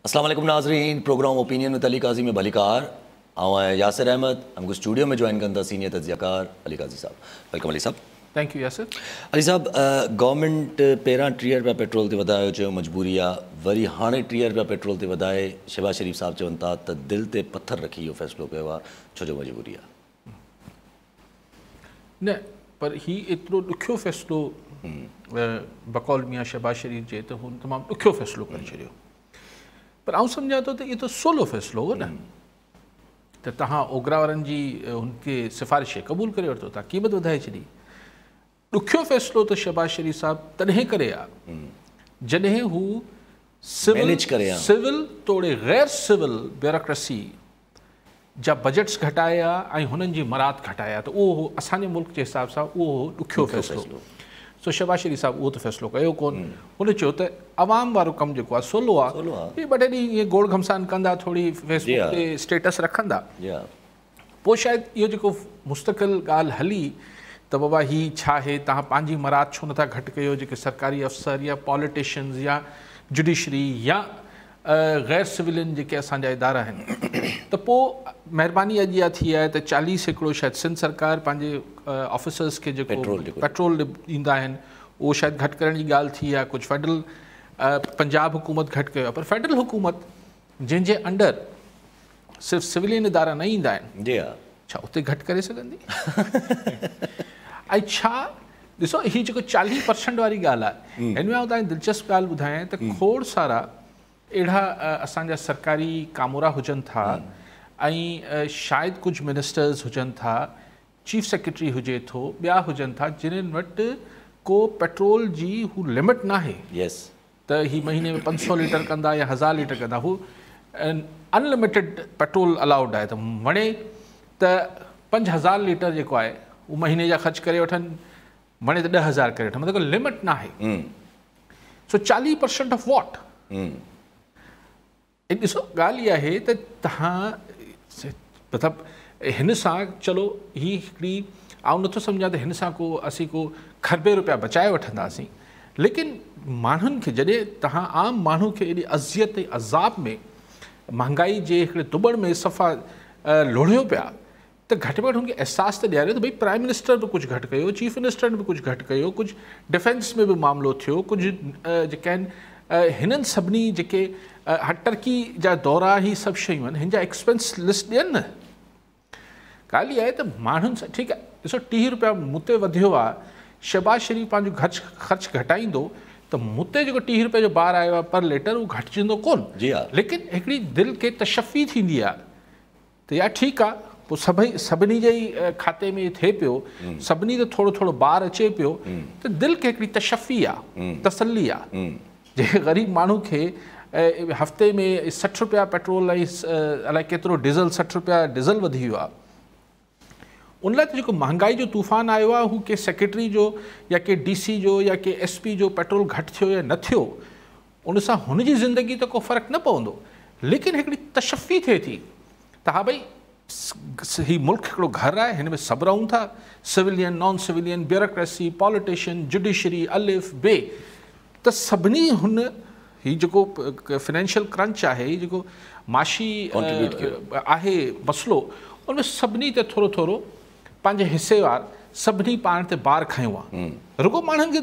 अस्सलाम वालेकुम नाज़रीन, प्रोग्राम ओपिनियन विद अली काज़ी में भलीकार। आऊं आहियां यासिर अहमद। हमको स्टूडियो में ज्वाइन कनि था सीनियर तजियाकार अली काज़ी साहब। Welcome Ali साहब। Thank you Yasir. Ali साहब, गवर्नमेंट पहिरां 30 रुपया पेट्रोल ते वधायो, चयो मजबूरी आहे। वरी हाणे 30 रुपया पेट्रोल ते वधाए शहबाज शरीफ साहब चवनि था त दिलि ते पथर रखी इहो फ़ैसिलो कयो आहे, छो जो मजबूरी आहे। न, पर ही एतिरो ॾुखियो फ़ैसिलो बकौल मियाँ शहबाज शरीफ जे त हुन तमामु ॾुखियो फ़ैसिलो करे छॾियो। पर आउं सम्झां थो त इहो त सोलो फ़ैसिलो हो न, त तव्हां ओगरा वारनि जी हुनखे सिफारिश क़बूल करे वरितो, तव्हां क़ीमत वधाए छॾी। ॾुखियो फ़ैसिलो त शहबाज शरीफ साहब तॾहिं करे आहे जॾहिं हू सिविल तोड़े ग़ैर सिविल ब्यूरोक्रेसी जा बजट्स घटाया ऐं हुननि जी मरात घटाया, त उहो असांजे मुल्क जे हिसाब सां उहो ॾुखियो फ़ैसिलो। सो शहबाज शरीफ साहब उहो त फ़ैसिलो कयो कोन। हुन चयो त अवाम वारो कमु जेको आहे सोलो आहे, इहे ॿ टे ॾींहं ईअं गोड़ घमसान कंदा, थोरी फेसबुक ते स्टेटस रखंदा, पोइ शायदि इहो जेको मुस्तक़िल ॻाल्हि हली त बाबा हीअ छा आहे, तव्हां पंहिंजी मरात छो नथा घटि कयो, जेके सरकारी अफ़सर या पॉलिटिशियंस या जुडिशरी या ग़ैर सिविलियन जेके असांजा इदारा आहिनि। त पोइ महिरबानी अॼु इहा थी आहे त 40% शायदि सिंध सरकार पंहिंजे ऑफिसर्स खे जेको पेट्रोल ॾींदा आहिनि उहो शायदि घटि करण जी ॻाल्हि थी आहे। कुझु फेडरल पंजाब हुकूमत घटि कयो आहे, पर फेडरल हुकूमत जंहिंजे अंडर सिर्फ़ु सिविलियन इदारा न ईंदा आहिनि, जी हा, छा उते घटि करे सघंदी? ऐं छा ॾिसो हीअ जेको 40% वारी ॻाल्हि आहे, हिन में आउं तव्हांजी दिलचस्प ॻाल्हि ॿुधायां त खोड़ सारा अहिड़ा असांजा सरकारी कामोरा हुजनि था ऐं शायदि कुझु मिनिस्टर्स हुजनि था, चीफ सेक्रेटरी हुजे थो, ॿिया हुजनि था, जिन्हनि वटि को पेट्रोल जी हू लिमिट न आहे। यस, त ही महीने में 500 लीटर कंदा या 1000 लीटर कंदा, हू अनलिमिटेड पेट्रोल अलाउड आहे। त वणे त 5000 लीटर जेको आहे उहो महीने जा ख़र्च करे वठनि, वणे त 10,000 करे वठनि, मतिलबु लिमिट न आहे। सो 40% ऑफ what? ॾिसो ॻाल्हि इहा आहे त तव्हां मतिलबु हिन सां चलो हीअ हिकिड़ी आउं नथो सम्झां त हिन सां को असीं को ख़रबे रुपया बचाए वठंदासीं, लेकिन माण्हुनि खे जॾहिं तव्हां आम माण्हू खे एॾी अज़ियत ऐं अज़ाब में महांगाई जे हिकिड़े दुबण में सफ़ा लोढ़ियो पिया, त घटि में घटि हुनखे अहसासु त ॾियारियो त भई प्राइम मिनिस्टर बि कुझु घटि कयो, चीफ मिनिस्टर बि कुझु घटि कयो, कुझु डिफेंस में बि मामिलो थियो, कुझु जेके आहिनि हिननि सभिनी जेके टर्की जा दौरा ही सभु शयूं आहिनि, हिन जा एक्सपेंस लिस्ट ॾियनि न। ॻाल्हि इहा आहे त माण्हुनि सां ठीकु आहे, ॾिसो 30 रुपया मूं ते वधियो आहे, शहबाज शरीफ पंहिंजो ख़र्च घटाईंदो त मूं ते जेको 30 रुपये जो बार आयो आहे पर लीटर उहो घटिजंदो कोन। जी हा, लेकिन हिकिड़ी दिलि खे तशफ़ी थींदी आहे त यार ठीकु आहे, पोइ सभई सभिनी जे ई खाते में थिए पियो, सभिनी ते थोरो थोरो बार अचे पियो, त दिलि खे हिकिड़ी तशफ़ी आहे, तसली आहे। जंहिं ग़रीब माण्हू खे हफ़्ते में 60 रुपया पेट्रोल ऐं अलाए केतिरो डीज़ल 60 रुपया डीज़ल वधी वियो आहे, उन लाइ त जेको महांगाई जो तूफ़ान आयो आहे, हू कंहिं सेक्रेटरी जो या कंहिं डीसी जो या कंहिं एसपी जो पेट्रोल घटि थियो या न थियो, उन सां हुनजी ज़िंदगी ते को फ़र्क़ु न पवंदो, लेकिन हिकिड़ी तशफ़ी थिए थी त हा भई हीउ मुल्क हिकिड़ो घर आहे, हिन में सभु रहूँ था, civilian, non civilian, bureaucracy, politician, judiciary, अलिफ बे, त सभिनी हुन हीउ जेको फाइनेंशियल क्रंच आहे, हीउ जेको माशी आहे मसइलो, उन में सभिनी ते थोरो थोरो पंहिंजे हिसेवार सभिनी पाण ते बार खयो आहे। रुगो माण्हुनि खे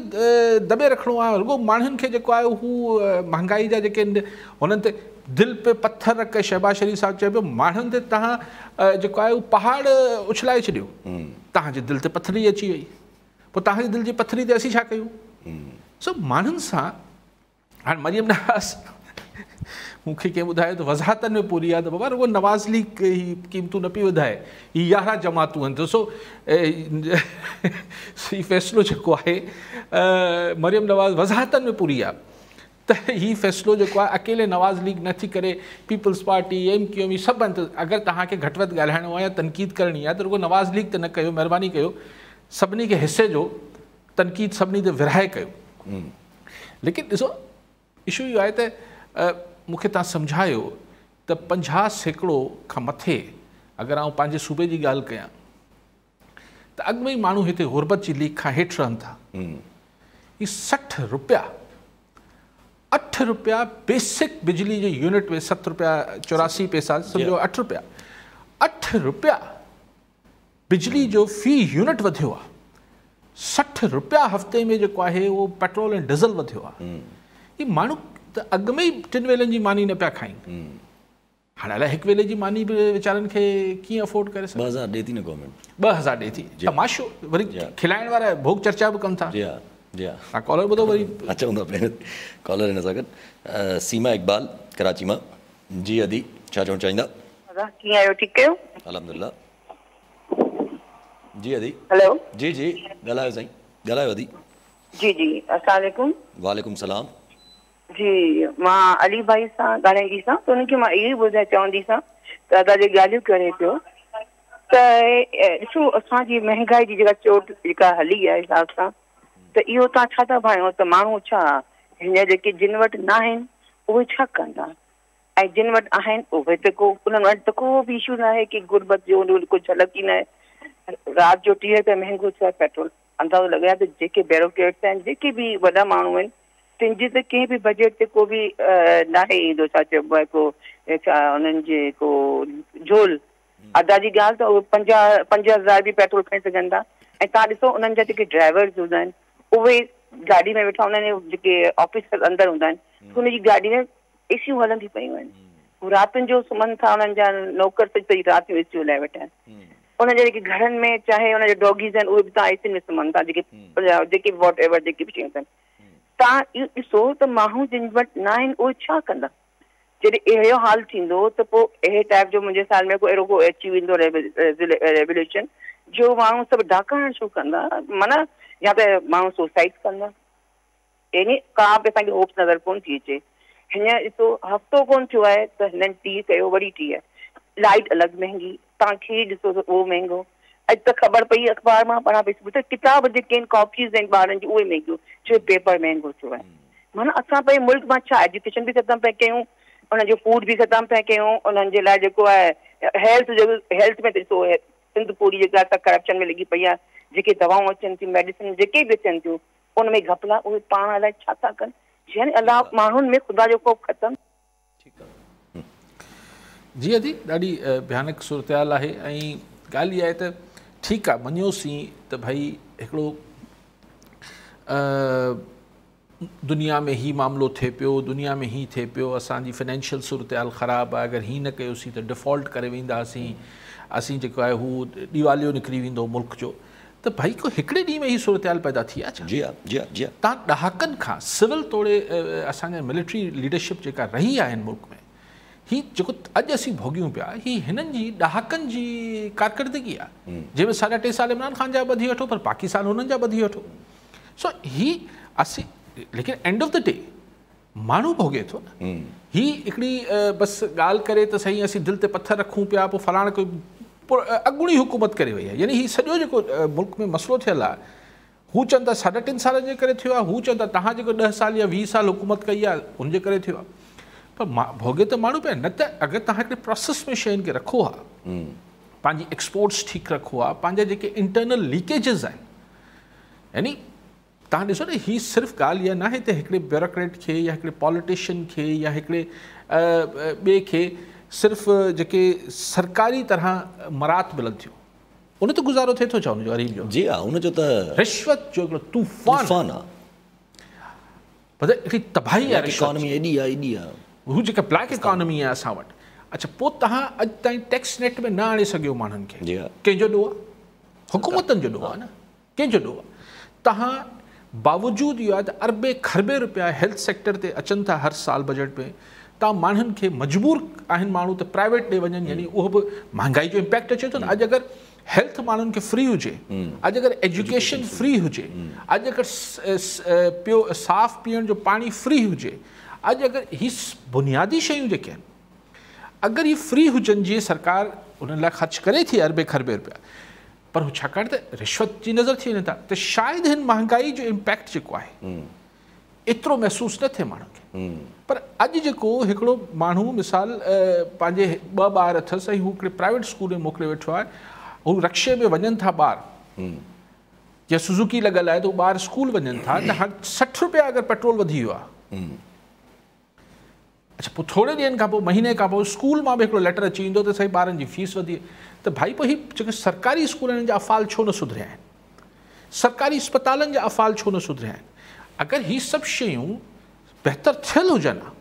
दॿे रखिणो आहे, रुगो माण्हुनि खे जेको आहे हू महांगाई जा जेके आहिनि हुननि ते दिलि पे पथर रख शहबाज शरीफ साहिबु चए पियो माण्हुनि ते तव्हां जेको आहे उहो पहाड़ उछलाए छॾियो, तव्हांजे दिलि ते पथरी अची वई, पोइ तव्हांजी दिलि जी पथरी ते असीं छा कयूं? सो माण्हुनि सां हाणे मरियम नवाज़ मूंखे कंहिं ॿुधायो त वज़ाहतनि में पूरी आहे त बाबा रुगो नवाज़ लीग ही क़ीमतूं न पई वधाए, हीअ 11 जमातूं आहिनि। त सो हीउ फ़ैसिलो जेको आहे मरियम नवाज़ वज़ाहतनि में पूरी आहे त हीउ फ़ैसिलो जेको आहे अकेले नवाज़ लीग नथी करे, पीपल्स पार्टी, MQM सभु आहिनि। त अगरि तव्हांखे घटि वधि ॻाल्हाइणो आहे या तनक़ीद करणी आहे त रुगो नवाज़ लीग त न कयो, महिरबानी कयो सभिनी खे हिसे जो तनक़ीद सभिनी ते विरहाए कयो। लेकिन ॾिसो इशू इहो आहे त मूंखे तव्हां सम्झायो त 50% खां मथे अगरि आउं पंहिंजे सूबे जी ॻाल्हि कयां त अॻु में ई माण्हू हिते ग़ुरबत जी लीक खां हेठि रहनि था, हीअ 60 रुपया 8 रुपया बेसिक बिजली जे यूनिट में 7 रुपया 84 पैसा सम्झो 8 रुपया 8 रुपया बिजली जो फ़ी यूनिट वधियो आहे। 60 रुपया हफ़्ते में जेको आहे उहो पेट्रोल ऐं डीज़ल वधियो आहे। इहे माण्हू त अॻु में ई 3 वेलनि जी मानी न पिया खाइनि, हाणे अलाए हिकु वेले जी मानी बि वीचारनि खे कीअं अफोर्ड करे सघे। 2000 ॾिए थी न गवर्नमेंट, 2000 ॾिए थी, तमाशो। वरी खिलाइण वारा भोग चर्चा बि कनि था। जी हा, जी हा। तव्हां कॉलर ॿुधो वरी अचूं था पहिरियों कॉलर हिन सां गॾु। सीमा इक़बाल कराची मां। जी अदी, छा चवणु चाहींदा? कीअं आहियो? ठीकु आहियो? अल्हम्दुलिल्लाह। जी अदी। हेलो। जी जी, ॻाल्हायो साईं, ॻाल्हायो अदी। जी जी, अस्सलाम वालेकुम। वालेकुम सलाम। जी, मां अली भाई सां ॻाल्हाईंदीसां त हुनखे मां इहो ई ॿुधाए चवंदीसां त अदा जे ॻाल्हियूं करे पियो त ॾिसो असांजी महांगाई जी जेका चोट जेका हली आहे हिसाब सां, त इहो तव्हां छा था भायो त माण्हू छा हींअर जेके जिन वटि न आहिनि उहे छा कंदा ऐं जिन वटि आहिनि उहे त को उन्हनि वटि त को बि इशू न आहे की गुरबत जो कुझु अलॻि ई न आहे। राति जो 30 रुपया महांगो थियो आहे पेट्रोल, अंदाज़ो लॻायो त जेके ब्यूरोक्रेट्स आहिनि जेके बि वॾा माण्हू आहिनि तिन जी त कंहिं बि बजट ते को बि नाहे ईंदो, छा चइबो आहे को छा उन्हनि जे को झोल। अदा जी ॻाल्हि त उहे 5,000 बि पेट्रोल खणी सघनि था। ऐं तव्हां ॾिसो उन्हनि जा जेके ड्राइवर्स हूंदा आहिनि उहे गाॾी में वेठा हूंदा आहिनि, जेके ऑफिसर अंदरि हूंदा आहिनि हुनजी गाॾी में एसियूं हलंदी पयूं आहिनि, हू रातियुनि जो सुम्हनि था, उन्हनि जा नौकर सॼी राति जो एसियूं हलाए वेठा आहिनि। उन्हनि जा जेके घरनि में चाहे हुनजा डॉगीज़ आहिनि उहे बि तव्हां एसी में सुम्हनि था, जेके जेके what ever जेके बि शयूं अथनि। तव्हां इहो ॾिसो त माण्हू जिन वटि न आहिनि उहे छा कंदा? जॾहिं अहिड़ो हाल थींदो त पोइ अहिड़े टाइप जो मुंहिंजे ख़्याल में को अहिड़ो को अची वेंदो रेवोल्यूशन जो माण्हू सभु डाका हणणु शुरू कंदा, माना या त माण्हू सुसाइड कंदा। यानी का बि असांखे होप नज़र कोन थी अचे। हींअर ॾिसो हफ़्तो कोन थियो आहे त हिननि 30 कयो, वरी 30, लाइट अलॻि महांगी, तव्हां खीर ॾिसो त उहो महांगो। अॼु त ख़बर पई अख़बार मां पढ़ां पई त किताब जेके आहिनि कॉपीज़ आहिनि ॿारनि जी उहे महांगियूं, छो पेपर महांगो थियो आहे। माना असां पंहिंजे मुल्क मां छा एजुकेशन बि ख़तमु पिया कयूं, उन्हनि जो फूड बि ख़तमु पिया कयूं, उन्हनि जे लाइ जेको आहे हेल्थ जो, हेल्थ में ॾिसो सिंध पूरी जेका करप्शन में लॻी पई आहे, जेके दवाऊं अचनि थियूं मेडिसिन जेके बि अचनि थियूं उन में घपला, उहे पाण अलाए छा था कनि? यानी अलाह माण्हुनि में ख़ुदा जो ख़ौफ़ ख़तमु। जी अदी, ॾाढी भयानक सूरत हाल आहे ऐं ॻाल्हि इहा आहे त ठीकु आहे मञियोसीं त भई हिकिड़ो दुनिया में ही मामिलो थिए पियो, दुनिया में ही थिए पियो, असांजी फाइनेंशियल सूरत हाल ख़राबु आहे, अगरि हीअं न कयोसीं त डिफ़ॉल्ट करे वेंदासीं, असीं जेको आहे हू दीवालियो निकिरी वेंदो मुल्क जो। त भई को हिकिड़े ॾींहं में ही सूरत हाल पैदा थी आहे छा? जी हा, जी हा, जी हा। तव्हां ॾहाकनि खां सिविल तोड़े असांजा मिलिट्री लीडरशिप जेका रही आहे हिन मुल्क में, ही जेको अॼु असीं भोगियूं पिया ही हिननि जी ॾहाकनि जी कारकर्दगी आहे, जंहिंमें 3.5 साल इमरान ख़ान जा ॿधी वठो पर बाक़ी साल हुननि जा ॿधी वठो। सो ही असीं, लेकिन एंड ऑफ the day माण्हू भोगे थो न। ही हिकिड़ी बसि ॻाल्हि करे त सही असीं दिलि ते पथर रखूं पिया, पोइ फलाणे कोई अॻूणी हुकूमत करे वई आहे। यानी हीउ सॼो जेको मुल्क में मसइलो थियल आहे, हू चवनि था 3.5 सालनि जे करे थियो आहे, हू चवनि था तव्हां जेको 10 साल या 20 साल हुकूमत कई आहे उनजे करे थियो आहे, पर भोगे त माण्हू पिया। न त अगरि तव्हां हिकिड़े प्रोसेस में शयुनि खे रखो हा, पंहिंजी एक्सपोर्ट्स ठीकु रखो हा, पंहिंजा जेके इंटरनल लीकेजिस आहिनि, यानी तव्हां ॾिसो न हीअ सिर्फ़ु ॻाल्हि इहा न आहे त हिकिड़े ब्यूरोक्रेट खे या हिकिड़े पॉलिटिशियन खे या हिकिड़े ॿिए खे सिर्फ़ु जेके सरकारी तरह मरात मिलनि थियूं उन ते गुज़ारो थिए थो छा हुनजो ग़रीब जो? जी हा, हुनजो त रिश्वत जो हिकिड़ो तूफ़ान आहे, मतिलबु हिकिड़ी तबाही आहे, इकॉनमी एॾी आहे, एॾी आहे, हू जेका ब्लैक इकॉनमी आहे असां वटि। अच्छा, पोइ तव्हां अॼु ताईं टैक्स नेट में न आणे सघियो माण्हुनि खे, कंहिंजो ॾोह आहे? हुकूमतनि जो ॾोह आहे न, कंहिंजो ॾोह आहे? तव्हां बावजूद इहो आहे त अरबे खरबे रुपया हेल्थ सेक्टर ते अचनि था हर साल बजट में, तव्हां माण्हुनि खे मजबूर आहिनि माण्हू त प्राइवेट ॾे वञनि, यानी उहो बि महांगाई जो इम्पैक्ट अचे थो न। अॼु अगरि हेल्थ माण्हुनि खे फ्री हुजे, अॼु अगरि एजुकेशन फ्री हुजे, अॼु अगरि पियो साफ़ पीअण जो पाणी फ्री हुजे, अॼु अगरि ही बुनियादी शयूं जेके आहिनि अगरि इहे फ्री हुजनि, जीअं सरकार उन्हनि लाइ ख़र्चु करे थी अरबे खरबे रुपया, पर हू छाकाणि त रिश्वत जी नज़र थी वञनि था, त शायदि हिन महांगाई जो इम्पैक्ट जेको आहे एतिरो महसूसु न थिए माण्हुनि खे। पर अॼु जेको हिकिड़ो माण्हू मिसाल पंहिंजे 2 ॿार अथसि ऐं हू हिकिड़े प्राइवेट स्कूल में मोकिले वेठो आहे, हू रिक्शे में वञनि था ॿार या सुज़ुकी लॻल आहे त हू ॿार स्कूल वञनि था, त हाणे 60 रुपया अगरि पेट्रोल वधी वियो आहे अच्छा पोइ थोरे ॾींहनि खां पोइ, महीने खां पोइ स्कूल मां बि हिकिड़ो लेटर अची वेंदो त साईं ॿारनि जी फ़ीस वधी। त भाई पोइ ही जेके सरकारी स्कूल आहिनि, जा अफ़ाल छो न सुधरिया आहिनि? सरकारी अस्पतालनि जा अफ़ाल छो न सुधरिया आहिनि? अगरि ही सभु शयूं बहितर थियल हुजनि हा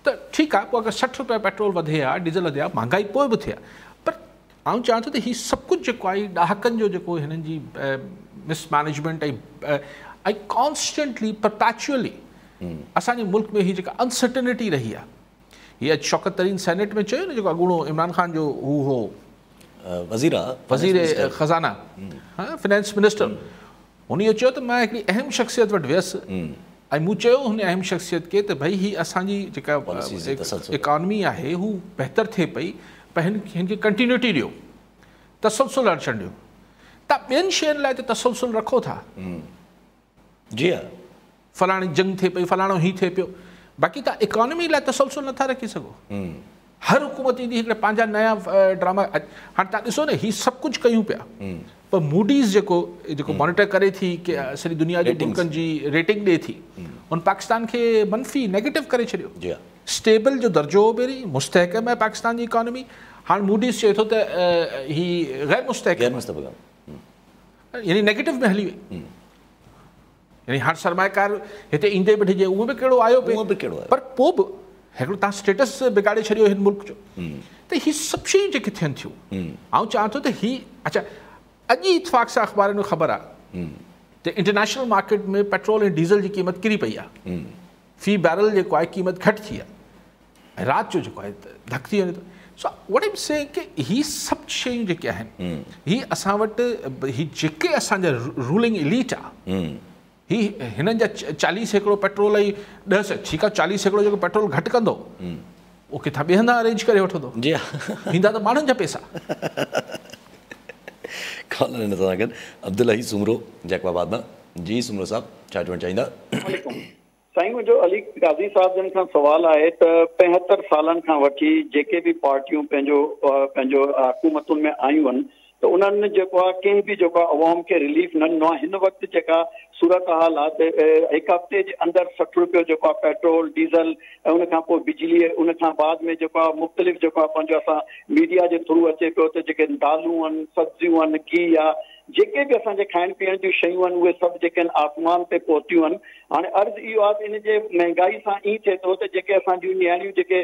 त ठीकु आहे, पोइ अगरि 60 रुपया पेट्रोल वधे हा, डीज़ल वधे हा, महांगाई पोइ बि थिए हा, पर आउं चवां थो त हीउ सभु कुझु जेको आहे ॾहाकनि जो जेको हिननि जी मिसमैनेजमेंट ऐं कॉन्स्टेंटली परपैचुअली असांजे मुल्क में हीअ जेका अनसर्टनिटी रही आहे। हीअ अॼु शौकत तरीन सेनेट में चयो न, जेको अॻूणो इमरान ख़ान जो हू हो वज़ीर वज़ीर ख़ज़ाना, हा, फाइनेंस मिनिस्टर, हुन इहो चयो त मां हिकिड़ी अहम शख़्सियत वटि वियुसि ऐं मूं चयो हुन अहम शख़्सियत खे त भई हीअ असांजी जेका इकॉनमी आहे हू बहितर थिए पई, पर हिन खे कंटिन्यूटी ॾियो, तसलसुल अचणु ॾियो। तव्हां ॿियनि शयुनि लाइ त तसलसुल रखो था, जी हा, फलाणी जंग थिए पई, फलाणो हीअ थिए पियो, बाक़ी तव्हां इकॉनमी लाइ तसलसुल नथा रखी सघो। हर हुकूमत ईंदी हिकिड़े पंहिंजा नया ड्रामा। हाणे तव्हां ॾिसो न, हीअ सभु कुझु कयूं पिया, पर मूडीज़ जेको जेको मॉनिटर करे थी की सॼी दुनिया जे मुल्कनि जी रेटिंग ॾिए थी, उन पाकिस्तान खे मनफ़ी नेगेटिव करे छॾियो। स्टेबल जो दर्जो हो पहिरीं, मुस्तहकम आहे पाकिस्तान जी इकॉनमी, हाणे मूडीज़ चए थो त हीअ ग़ैर मुस्तहकम, यानी नेगेटिव में हली वई। यानी हाणे सरमाएकार हिते ईंदे बि ॾिजे, उहो बि कहिड़ो आयो उहो बि कहिड़ो आयो, पर पोइ बि हिकिड़ो तव्हां स्टेटस बिगाड़े छॾियो हिन मुल्क जो। त हीअ सभु शयूं जेके थियनि थियूं, आउं चवां थो त हीअ अच्छा अॼु ई इतफ़ाक़ सां अख़बारनि में ख़बर आहे त इंटरनेशनल मार्केट में पेट्रोल ऐं डीज़ल जी क़ीमत किरी पई आहे, फ़ी बैरल जेको आहे क़ीमत घटि थी आहे ऐं राति जो जेको आहे धक थी वञे थो। सो what am से की हीअ सभु शयूं जेके आहिनि, हीअ असां वटि हीअ जेके असांजा रूलिंग इलीट आहे, हीअ हिननि जा 40% पेट्रोल ऐं 10, ठीकु आहे 40% जेको पेट्रोल घटि कंदो उहो किथां ॿिए हंधां अरेंज करे वठंदो, जी ईंदा त माण्हुनि जा पैसा। कॉलर हिन सां गॾु अब्दुल हई सुमरो जैकबाबाद मां। जी सुमरो साहिबु, छा चवणु चाहींदा? साईं मुंहिंजो अली काज़ी साहिब जन खां सुवाल आहे त 75 सालनि खां वठी जेके बि पार्टियूं पंहिंजो पंहिंजो हुकूमतुनि में आयूं आहिनि त उन्हनि जेको आहे कंहिं बि जेको आहे अवाम खे रिलीफ न ॾिनो आहे। हिन वक़्तु जेका सूरत हाल आहे त हिकु हफ़्ते जे अंदरि 60 रुपयो जेको आहे पेट्रोल डीज़ल ऐं उन खां पोइ बिजली, उन खां बाद में जेको आहे मुख़्तलिफ़ जेको आहे पंहिंजो असां मीडिया जे थ्रू अचे पियो त जेके दालूं आहिनि, सब्ज़ियूं आहिनि, घी आहे, जेके बि असांजे खाइण पीअण जूं शयूं आहिनि उहे सभु जेके आहिनि आसमान ते पहुतियूं आहिनि। हाणे अर्ज़ु इहो आहे त इन जे महांगाई सां ईअं थिए थो त जेके असांजूं नियाणियूं जेके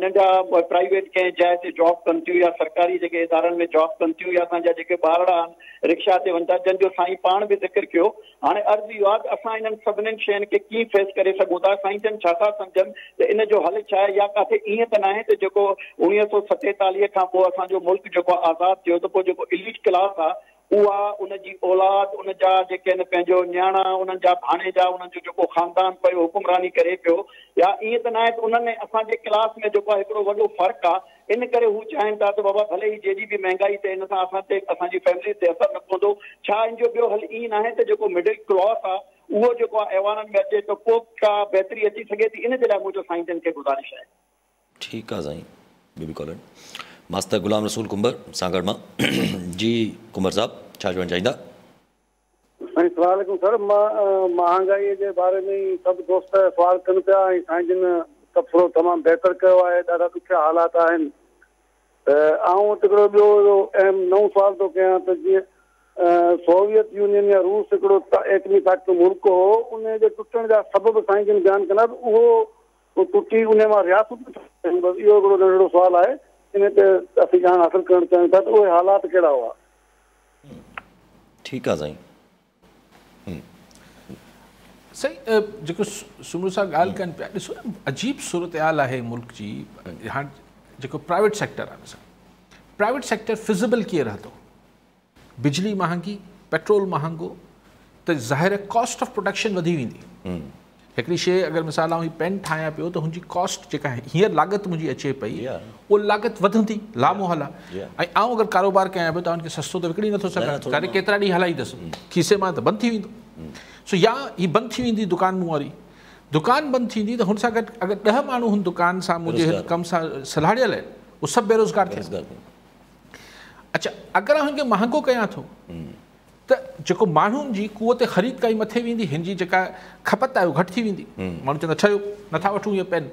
नंढा प्राइवेट कंहिं जाइ ते जॉब कनि थियूं या सरकारी जेके इदारनि में जॉब कनि थियूं या असांजा जेके ॿारड़ा आहिनि रिक्शा ते वञनि था, जंहिंजो जो साईं पाण बि ज़िक्र कयो। हाणे अर्ज़ु इहो आहे त असां इन्हनि सभिनीनि शयुनि खे कीअं फेस करे सघूं था? साईं जन छा था सम्झनि त इन जो हल छा आहे? या किथे ईअं त न आहे त जेको 1947 खां पोइ असांजो मुल्क जेको आज़ादु थियो त पोइ जेको इलीट क्लास आहे उहा उनजी औलाद, उनजा जेके आहिनि पंहिंजो नियाणा, उन्हनि जा भाणेजा, उन्हनि जो जेको ख़ानदान पियो हुकुमरानी करे पियो, या ईअं त न आहे त उन्हनि असांजे क्लास में जेको आहे हिकिड़ो वॾो फ़र्क़ु आहे, इन करे हू चाहिनि था त बाबा भले ई जेॾी बि महांगाई थिए हिन सां असां ते असांजी फैमिली ते असरु न पवंदो। छा इन जो ॿियो हल ईअं न आहे त जेको मिडिल क्लास आहे उहो जेको आहे ऐवाननि में अचे त पोइ का बहितरी अची सघे थी? इन जे लाइ मुंहिंजो साईं जन खे गुज़ारिश आहे। ठीकु आहे साईं। ॿियो बि कॉलर मास्टर ग़ुलाम रसूल कुंभर सांगड़ मां। जी कुंभर साहिबु, छा चवणु चाहींदा? साईं सलाम अलैकुम सर, मां महांगाईअ जे बारे में ई सभु दोस्त सुवाल कनि पिया ऐं साईं जन तबसिरो तमामु बहितर कयो आहे। ॾाढा ॾुखिया हालात आहिनि त आउं हिकिड़ो ॿियो अहम नओं सुवाल थो कयां त जीअं सोवियत यूनियन या रूस हिकिड़ो एटमी ताक़त मुल्क हो, उन जे टुटण जा सबब साईं जन बयानु कंदा त उहो टुटी उन मां रियासत, बसि इहो हिकिड़ो नंढड़ो सुवाल आहे, इन ते असीं ॼाण हासिल करणु चाहियूं था त उहे हालात कहिड़ा हुआ? ठीकु आहे साईं। साईं जेको सुमरो साहिबु ॻाल्हि कनि पिया, ॾिसो न अजीब सूरत हाल आहे मुल्क जी। हाणे जेको प्राइवेट सेक्टर आहे, प्राइवेट सेक्टर फिजिबल कीअं रहंदो? बिजली महांगी, पेट्रोल महांगो, त ज़ाहिर आहे कॉस्ट ऑफ प्रोडक्शन वधी वेंदी। हिकिड़ी शइ अगरि मिसाल आउं पेन ठाहियां पियो त हुनजी कॉस्ट जेका हींअर लागत मुंहिंजी अचे पई, उहा लागत वधंदी लामुहल आहे। ऐं आउं अगरि कारोबार कयां पियो त हुनखे सस्तो त विकिणी नथो सघां, करे केतिरा ॾींहं हलाईंदुसि, खीसे मां त बंदि थी वेंदो। सो या हीअ बंदि थी वेंदी दुकान मूं वारी, दुकान बंदि थींदी त हुन सां गॾु अगरि 10 माण्हू हुन दुकान सां मुंहिंजे हिन कम सां सलाहियल आहिनि, उहे सभु बेरोज़गार थियनि। अच्छा, अगरि आउं हुनखे महांगो कयां थो त जेको माण्हुनि जी कुवत ख़रीद काई मथे वेंदी, हिन जी जेका खपत आहे उहा घटि थी वेंदी। माण्हू चवंदा ठहियो नथा वठूं इहो पेन,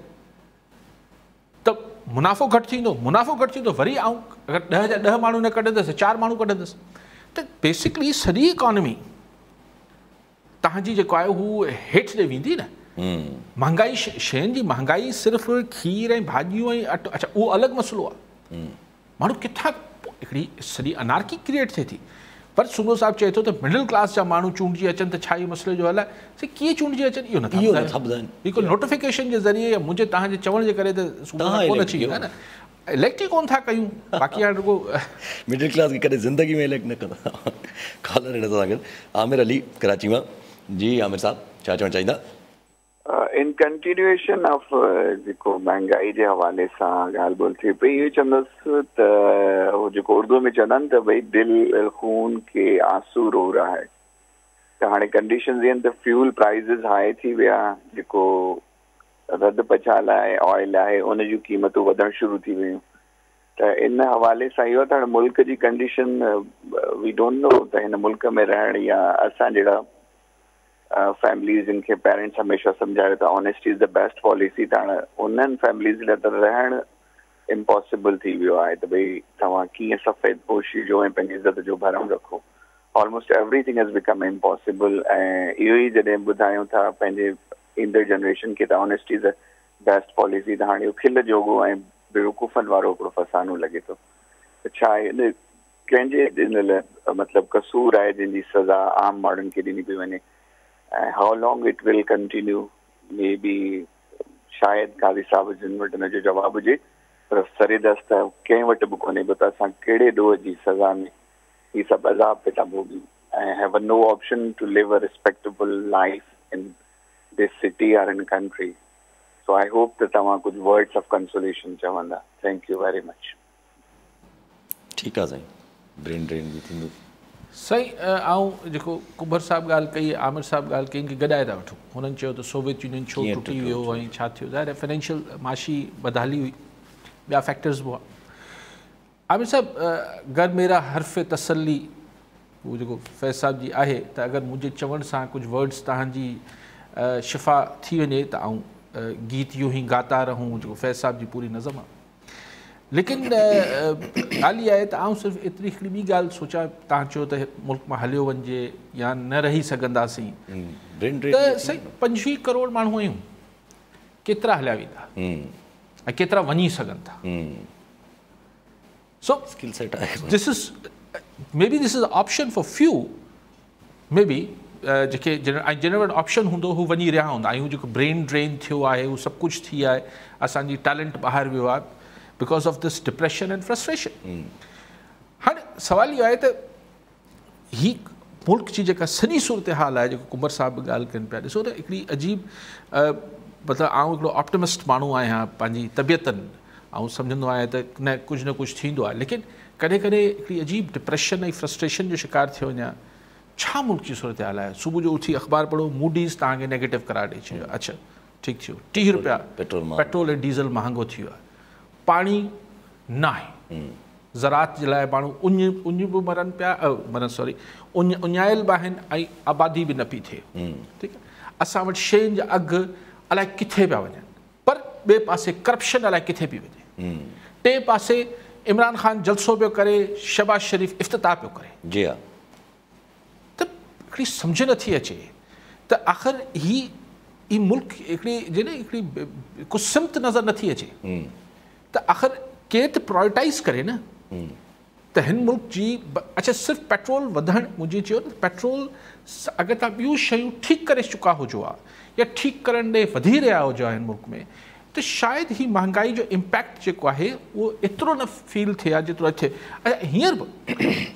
मुनाफ़ो घटि थींदो, मुनाफ़ो घटि थींदो, वरी आउं अगरि 10 जा 10 माण्हू न कढंदसि, 4 माण्हू कढंदसि, त बेसिकली सॼी इकॉनमी तव्हांजी जेको आहे हू हेठि ॾे वेंदी न। महांगाई, शयुनि जी महांगाई सिर्फ़ु खीर ऐं भाॼियूं ऐं अटो, अच्छा उहो अलॻि मसइलो आहे, माण्हू किथां हिकिड़ी सॼी अनार्की क्रिएट थिए थी। पर सुमरो साहिबु चए थो त मिडिल क्लास जा माण्हू चूंडिजी अचनि त छा इहो मसइले जो हल आहे? साईं कीअं चूंडिजी अचनि इहो नथा ॿुधाइनि। हिकु नोटिफिकेशन जे ज़रिए या मुंहिंजे तव्हांजे चवण जे करे त सुमरो कोन अची वेंदा न, इलेक्ट ई कोन था कयूं। बाक़ी हाणे रुगो मिडिल क्लास खे कॾहिं ज़िंदगी में इलेक्ट न कंदा। कॉलर हिन सां गॾु आमिर अली कराची मां। जी आमिर साहिबु, छा चवणु चाहींदा? इन कंटिन्यूएशन ऑफ जेको महंगाई जे हवाले सां ॻाल्हि ॿोल थिए पई, इहो चवंदुसि त उहो जेको उर्दू में चवंदा आहिनि त भई दिल खून के आंसू रो रहा है। त हाणे कंडीशन आहिनि त फ्यूल प्राइज़िस हाई थी विया, जेको रद पचाल आहे, ऑयल आहे, उन जूं क़ीमतूं वधणु शुरू थी वियूं। त इन हवाले सां इहो त हाणे मुल्क जी कंडीशन we don't know त हिन मुल्क में रहणु या असां जहिड़ा फैमिलीज़ जिनखे पेरेंट्स हमेशह सम्झायो त honesty is the best policy, त हाणे उन्हनि फैमिलीज़ लाइ त रहणु इम्पॉसिबल थी वियो आहे त भई तव्हां कीअं सफ़ेद पोशी जो ऐं पंहिंजी इज़त जो भरम रखो। Almost everything has become impossible. ऐं इहो ई जॾहिं ॿुधायूं था पंहिंजे ईंदड़ जनरेशन खे त honesty is the best policy, त हाणे इहो खिल जोॻो ऐं बेवकूफ़नि वारो हिकिड़ो फसानो लॻे थो। त छा इन कंहिंजे इन लाइ मतिलबु कसूर आहे जंहिंजी सज़ा आम माण्हुनि खे ॾिनी पई वञे? How long it will continue, maybe शायदि काज़ी साहिब जिन वटि हिन जो जवाबु हुजे, पर सरेदस्त कंहिं वटि बि कोन्हे त असां कहिड़े ॾोह जी सज़ा में हीअ सभु अज़ाब पे था भोॻियूं ऐं have no option to live a respectable life in this city or in country. So I hope त तव्हां कुझु वर्ड्स ऑफ कंसोलेशन चवंदा। Thank you very much. ठीकु आहे साईं, ब्रेन ड्रेन बि थींदो। सही आउं जेको कुंभर साहिबु ॻाल्हि कई, आमिर साहिबु ॻाल्हि कई, इनखे गॾाए था वठूं। हुननि चयो त सोवियत यूनियन छो टुटी वियो ऐं छा थियो, ज़ाहिर आहे फाइनेंशियल माशी बदहाली हुई, ॿिया फैक्टर्स बि हुआ। आमिर साहिबु, अगरि मेरा हर्फ़ तसली उहो जेको फैज़ साहिबु जी आहे त अगरि मुंहिंजे चवण सां कुझु वर्ड्स तव्हांजी शिफ़ा थी वञे त आउं गीत यूं ही गाता रहूं, जेको फैज़ साहिबु जी पूरी नज़म आहे। लेकिन ॻाल्हि इहा आहे त आउं सिर्फ़ु एतिरी हिकिड़ी ॿी ॻाल्हि सोचां, तव्हां चयो त मुल्क मां हलियो वञिजे या न रही सघंदासीं, त साईं 25 करोड़ माण्हू आहियूं, केतिरा हलिया वेंदा ऐं केतिरा वञी सघनि था? सो स्किल सेट आहे, this is maybe this is option for few, maybe जेके ऐं जिन वटि ऑप्शन हूंदो हू वञी रहिया हूंदा। ऐं हू जेको ब्रेन ड्रेन थियो आहे, हू सभु कुझु थी आहे, असांजी टैलेंट ॿाहिरि वियो आहे because of this depression and frustration. हाणे सवाल इहो आहे त ही मुल्क जी जेका सॼी सूरत हाल आहे, जेको कुंभर साहिबु बि ॻाल्हि कनि पिया, ॾिसो त हिकिड़ी अजीब मतिलबु आउं हिकिड़ो ऑप्टिमिस्ट माण्हू आहियां पंहिंजी तबियतनि, आउं सम्झंदो आहियां त न कुझु थींदो आहे, लेकिन कॾहिं कॾहिं हिकिड़ी अजीब डिप्रेशन ऐं फ्रस्ट्रेशन जो शिकार थियो वञा। छा मुल्क जी सूरत हाल आहे? सुबुह जो उथी अख़बार पढ़ो, मूडीज़ तव्हांखे नेगेटिव करार ॾेई छॾियो, अच्छा ठीकु थियो, 30 रुपया पेट्रोल ऐं डीज़ल महांगो थी वियो आहे, पाणी न आहे, ज़राअत जे लाइ माण्हू उञ उञ बि मरनि पिया, मरनि सॉरी उञ उञायल बि आहिनि ऐं आबादी बि न पई थिए। ठीकु आहे, असां वटि शयुनि जा अघु अलाए किथे पिया वञनि, पर ॿिए पासे करप्शन अलाए किथे पई वञे, टे पासे इमरान ख़ान जलसो पियो करे, शहबाज़ शरीफ़ इफ्तिताह पियो करे। जी हा, त हिकिड़ी सम्झ नथी अचे त आख़िर ही ही मुल्क हिकिड़ी जे न हिकिड़ी को सिमत नज़र नथी अचे त आख़िर केरु त प्रायोरिटाइज़ करे न त हिन मुल्क जी। अच्छा, सिर्फ़ु पेट्रोल वधणु, मुंहिंजी चयो न पेट्रोल अगरि तव्हां ॿियूं शयूं ठीकु करे चुका हुजो हा या ठीकु करण ॾे वधी रहिया हुजो हा हिन मुल्क में, त शायदि ही महांगाई जो इम्पैक्ट जेको आहे उहो एतिरो न फील थिए हा जेतिरो थिए। अच्छा, हींअर बि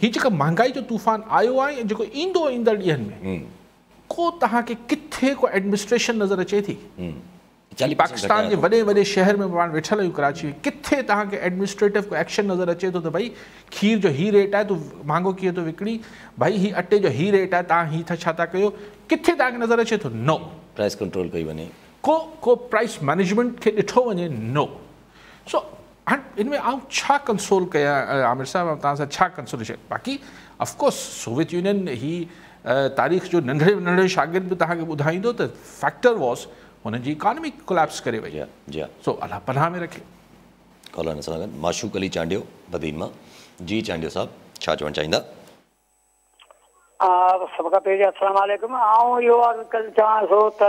हीअ जेका महांगाई जो तूफ़ान आयो आहे ऐं जेको ईंदो ईंदड़ ॾींहंनि में, को तव्हांखे किथे को एडमिनिस्ट्रेशन नज़र अचे थी? पाकिस्तान जे वॾे वॾे शहर में पाण वेठल आहियूं कराची में, किथे तव्हांखे एडमिनिस्ट्रेटिव को एक्शन नज़र अचे थो त भई खीर जो हीउ रेट आहे तूं महांगो कीअं थो विकिणी, भई हीउ अटे जो हीउ रेट आहे तव्हां हीउ छा था कयो, किथे तव्हांखे नज़र अचे थो? नो। प्राइस कंट्रोल कई वञे, को को प्राइस मैनेजमेंट खे ॾिठो वञे, नो। सो हाणे इन में आउं छा कंसोल कयां आमिर साहिबु, तव्हां सां छा कंसोलेशन? बाक़ी ऑफकोर्स सोवियत यूनियन ही तारीख़ जो नंढड़े नंढड़े शागिर्द बि तव्हांखे ॿुधाईंदो त फैक्टर वॉज़ हुननि जी इकॉनमी कोलैप्स करे वई। जी सो अलाह पनाह में रखे। कॉलर सां गॾु माशूक अली चांडियो बदीन मां। जी चांडियो साहिबु, छा चवणु चाहींदा? सभ खां पहिरियों अस्सलाम वालेकुम। आउं इहो अर्ज़ु करणु चाहियां थो त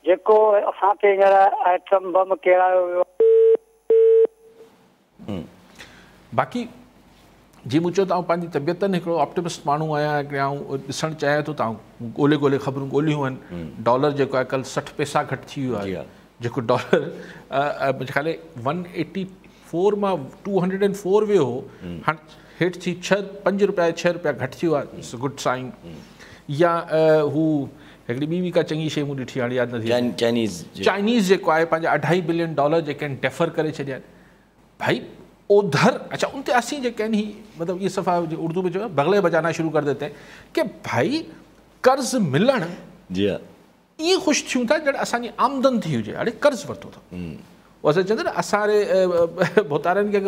जेको असां ते हींअर आइटम बम केरायो वियो। बाक़ी जीअं मूं चयो त आउं पंहिंजी तबियतनि हिकिड़ो ऑप्टिमिस्ट माण्हू आहियां, हिकिड़े आउं ॾिसणु चाहियां थो त आउं ॻोल्हे ॻोल्हे ख़बरूं ॻोल्हियूं आहिनि। डॉलर जेको आहे कल्ह 60 पैसा घटि थी वियो आहे, जेको डॉलर मुंहिंजे ख़्याल 184 मां 204 वियो हो, हाणे हेठि थी 6 5 रुपया 6 रुपया घटि थी वियो आहे। It's good sign. या हू हिकिड़ी ॿी बि का चङी शइ मूं ॾिठी, हाणे यादि नथी। चाइनीज़ जेको आहे पंहिंजा $2.5 बिलियन जेके आहिनि डेफर करे छॾिया आहिनि। भाई ओधर, अच्छा उन ते असीं जेके आहिनि ही मतिलबु इहे सफ़ा उर्दू में चयो बगले बजाना शुरू कर देते हैं कि भाई कर्ज़ मिलणु जी हा ईअं ख़ुशि थियूं था ॼण असांजी आमदन थी हुजे। हाणे कर्ज़ वरितो अथऊं, उहो असां चवंदा न असां भोतारनि खे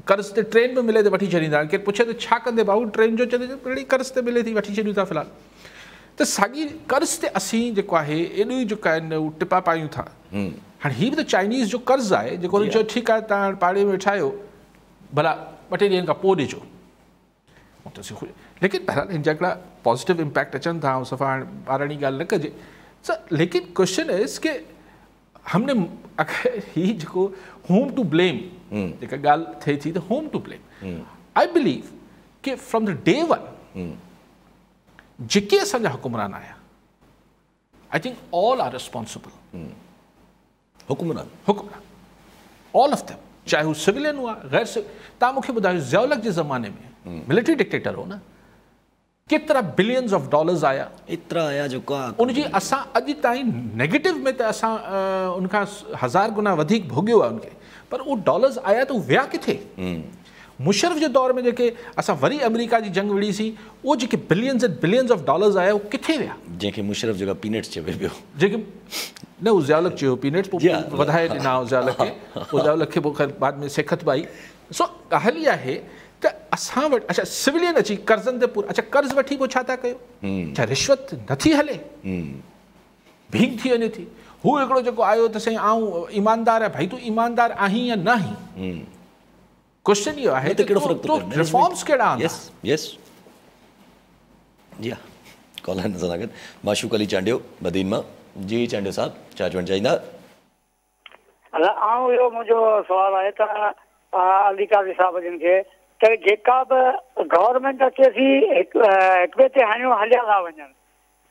कर्ज़ ते ट्रेन बि मिले त वठी छॾींदा आहिनि। केरु पुछे त छा कंदे भाऊ ट्रेन जो, चवंदे अहिड़ी कर्ज़ ते मिले थी वठी छॾियूं था फ़िलहालु। त साॻी कर्ज़ ते असीं जेको आहे एॾो ई जेको आहिनि उहो टिपा पायूं था। हाणे हीअ बि त चाइनीज़ जो कर्ज़ आहे जेको हुननि चयो ठीकु आहे तव्हां पाड़े में वेठा आहियो, भला ॿ टे ॾींहनि खां पोइ ॾिजो। लेकिन बहरहाल हिन जा हिकिड़ा पॉज़िटिव इम्पैक्ट अचनि था, ऐं सफ़ा हाणे ॿाराणी ॻाल्हि न कजे। लेकिन क्वेश्चन is के हमने अगरि ही जेको होम टू ब्लेम जेका ॻाल्हि थिए थी त whom to blame, I believe के फ्रॉम the day one जेके असांजा हुकुमरान आया, I think all are responsible. हुकुमरान all of them, चाहे हू सिविलियन हुआ गैर सिविल। तव्हां मूंखे ॿुधायो ज़ियाउल जे ज़माने में मिलिट्री डिक्टेटर हो न, केतिरा बिलियंस ऑफ डॉलर्स आया, एतिरा आया जो का उनजी असां अॼु ताईं नेगेटिव में त असां उनखां 1000 गुना वधीक भोॻियो आहे उनखे, पर उहो डॉलर्स आया त विया किथे? मुशर्रफ जे दौर में जेके असां वरी अमेरिका जी जंग विड़ीसीं, उहो जेके billions and billions of dollars आया उहो किथे विया? जंहिंखे मुशर्रफ जेका पीनट्स चवे पियो, जेके न उहो ज़ियाउल चयो पीनट्स, पोइ वधाए ॾिना ज़ियाउल खे, पोइ ज़ियाउल खे पोइ ख़ैर बाद में सेखत बि आई। सो ॻाल्हि इहा आहे त असां वटि अच्छा सिविलियन अची कर्ज़नि ते पूरो, अच्छा कर्ज़ वठी पोइ छा था कयो? छा रिश्वत नथी हले, भींग थी वञे थी। हू हिकिड़ो जेको आयो त साईं आउं ईमानदार आहियां, भाई तूं ईमानदार आहीं या न आहीं? क्वेश्चन इहो आहे त कहिड़ो फ़र्क़ु थो पए? रिफॉर्म्स कहिड़ा आंदा? यस यस जी हा। कॉलर सां गॾु माशूक अली चांडियो बदीन मां। जी चांडियो साहिबु, छा चवणु चाहींदा? आउं इहो मुंहिंजो सुवालु आहे त अली काज़ी साहिब जन खे त जेका बि गवर्नमेंट अचे थी हिक ॿिए ते हणियो हलिया था वञनि,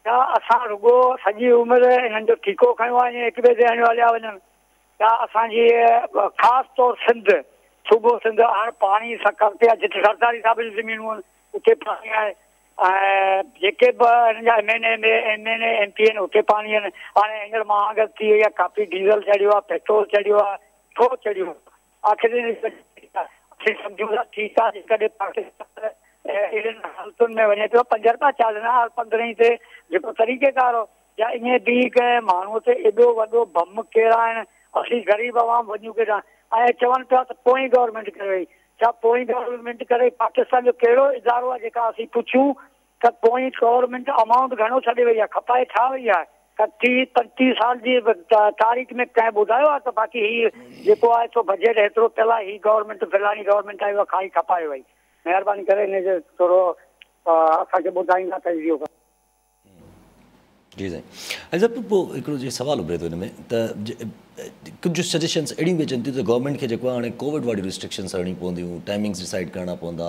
छा असां रुॻो सॼी उमिरि हिननि जो ठीको खयो आहे, हिक ॿिए ते हणियो हलिया वञनि? छा असांजी ख़ासि तौर सिंध सूबो सिंध हाणे पाणी सकर ते आहे, जिते सरदारी साहिब जूं ज़मीनूं आहिनि उते पाणी आहे, ऐं जेके बि हिननि जा M N A M P आहिनि उते पाणी आहिनि। हाणे हींअर महांग थी वई आहे, काफ़ी डीज़ल चढ़ियो आहे, पेट्रोल चढ़ियो आहे, छो चढ़ियो आहे? आख़िर असीं सम्झूं था ठीकु आहे, जेकॾहिं पाकिस्तान अहिड़ियुनि हालतुनि में वञे पियो, 5 रुपया चार्ज न 15 ते जेको तरीक़ेकार हो, या ईअं बि कंहिं माण्हूअ ते एॾो वॾो बम कहिड़ा आहिनि, असीं ग़रीब आवाम वञूं केॾां? ऐं चवनि पिया त पोईं गवर्नमेंट करे वई, छा पोईं गवर्नमेंट करे पाकिस्तान जो कहिड़ो इदारो आहे जेका असीं पुछूं त पोईं गवर्नमेंट अमाउंट घणो छॾे वई आहे, खपाए छा वई आहे? 30 35 साल जी तारीख़ में कंहिं ॿुधायो आहे त बाक़ी हीउ जेको आहे सो बजट हेतिरो पियल आहे, हीअ गवर्नमेंट फलाणी गवर्नमेंट आई उहा खाई खपाए वई। महिरबानी करे हिन जे थोरो असांखे ॿुधाईंदा त इहो। जी साईं, ऐं साहिबु पोइ हिकिड़ो जे सवालु उभरे थो हिन में त कुझु सजेशन्स अहिड़ियूं बि अचनि थियूं त गवर्नमेंट खे जेको आहे हाणे कोविड वारियूं रिस्ट्रिक्शन्स हणणी पवंदियूं, टाइमिंग्स डिसाइड करणा पवंदा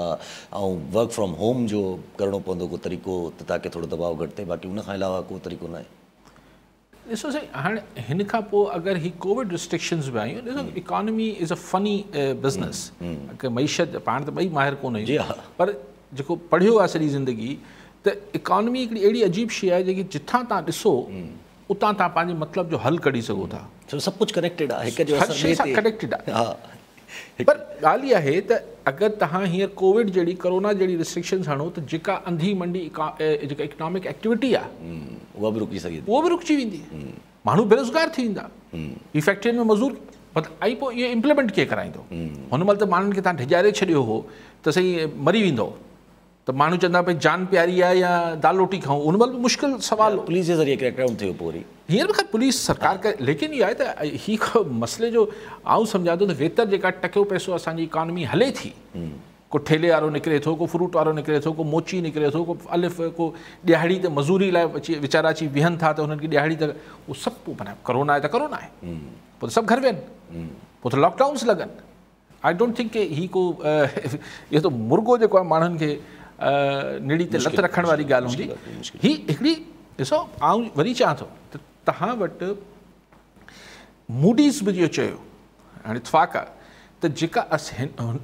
ऐं वर्क फ्रॉम होम जो करिणो पवंदो को तरीक़ो त ताकी थोरो दबाव घटि थिए, बाक़ी उन खां अलावा को तरीक़ो न आहे। ॾिसो साईं, हाणे हिन खां पोइ अगरि ही कोविड रिस्ट्रिक्शन्स बि आयूं, ॾिसो economy is a funny business, मईशत पाण त ॿई माहिर कोन आहियूं, पर जेको पढ़ियो आहे सॼी ज़िंदगी त इकॉनमी हिकिड़ी अहिड़ी अजीब शइ आहे जेकी जिथां तव्हां ॾिसो उतां तव्हां पंहिंजे मतिलब जो हल कढी सघो था। सभु कुझु कनेक्टेड आहे, हिक जो हर शइ सां कनेक्टेड आहे। पर ॻाल्हि इहा आहे त अगरि तव्हां हींअर कोविड जहिड़ी कोरोना जहिड़ी रिस्ट्रिक्शन्स हणो त जेका अंधी मंडी जेका इकोनॉमिक एक्टिविटी आहे उहा बि रुकी सघे थी, उहा बि रुकिजी वेंदी, माण्हू बेरोज़गार थी वेंदा, ही फैक्ट्रियुनि में मज़ूर ऐं पोइ इहो इम्प्लीमेंट कीअं कराईंदो? हुन महिल त माण्हुनि खे तव्हां डिॼारे छॾियो हो त साईं मरी वेंदो, त माण्हू चवंदा भई जान प्यारी आहे या दाल रोटी खाऊं, उन महिल बि मुश्किल सवाल। पुलिस जे ज़रिए क्रैकडाउन थियो पोइ वरी हींअर बि ख़ैर पुलिस सरकार करे, लेकिन इहो आहे त ही मसइले जो आउं सम्झां थो त वेतर जेका टकियो पैसो असांजी इकॉनमी हले थी, को ठेले वारो निकिरे थो, को फ्रूट वारो निकिरे थो, को मोची निकिरे थो, को अलिफ, को ॾिहाड़ी ते मज़ूरी लाइ अची वीचारा अची वेहनि था त हुननि खे ॾिहाड़ी त उहो सभु पोइ माना कोरोना आहे त कोरोना आहे, पोइ त सभु घर वेहनि, पोइ त लॉकडाउन्स लॻनि। I don't think ही को इहो त मुर्गो जेको आहे माण्हुनि खे निड़ी ते लत रखण वारी ॻाल्हि हूंदी। ही हिकिड़ी ॾिसो, आउं वरी चवां थो त तव्हां वटि मूडीज़ बि इहो चयो, हाणे इतफ़ाक़ आहे त जेका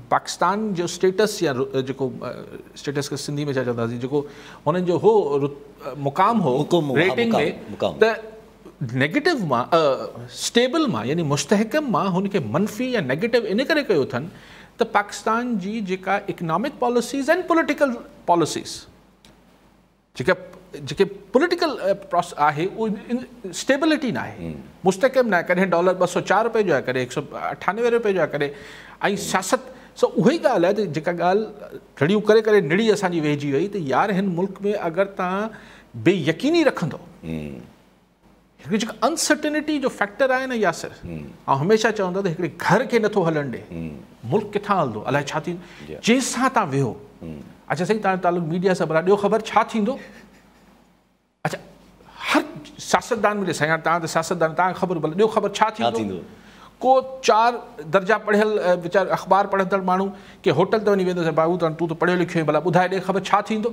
पाकिस्तान जो स्टेटस या जेको स्टेटस खे सिंधी में छा चवंदासीं, जेको हुननि जो हो मुक़ाम हो रेटिंग में, त नेगेटिव मां स्टेबल मां यानी मुस्तहकम मां हुनखे मनफ़ी या नेगेटिव इन करे कयो अथनि त पाकिस्तान जी जेका इकनॉमिक पॉलिसीज़ ऐं पॉलिटिकल पॉलिसीज़ जेका जेके पॉलिटिकल आहे उहो स्टेबिलिटी न आहे, मुस्तहकम न आहे। कॾहिं डॉलर 204 रुपए जो आहे, कॾहिं 198 रुपए जो आहे, कॾहिं ऐं सियासत। सो उहा ई ॻाल्हि आहे त जेका ॻाल्हि रड़ियूं करे करे निड़ी असांजी वेहिजी वई त यार हिन मुल्क में अगरि तव्हां बेयकीनी रखंदो, हिकिड़ी जेका अनसर्टेनिटी जो फैक्टर आहे न यासिर, ऐं हमेशह चवंदो त हिकिड़े घर खे नथो हलणु ॾे, मुल्क किथां हलंदो, अलाए छा थींदो, जंहिंसां तव्हां वेहो। अच्छा सही, तव्हांजो तालुक मीडिया सां, भला ॾियो ख़बर छा थींदो। अच्छा हर सियासतदान मिले, साईं तव्हां त सियासतदान, तव्हांखे ख़बर, भला ॾियो ख़बर छा थींदो। को 4 दर्जा पढ़ियल वीचार अख़बार पढ़ंदड़ माण्हू के होटल ते वञी वेंदो, बाबू तूं त पढ़ियो लिखियो आहीं, भला ॿुधाए ॾे ख़बर छा थींदो।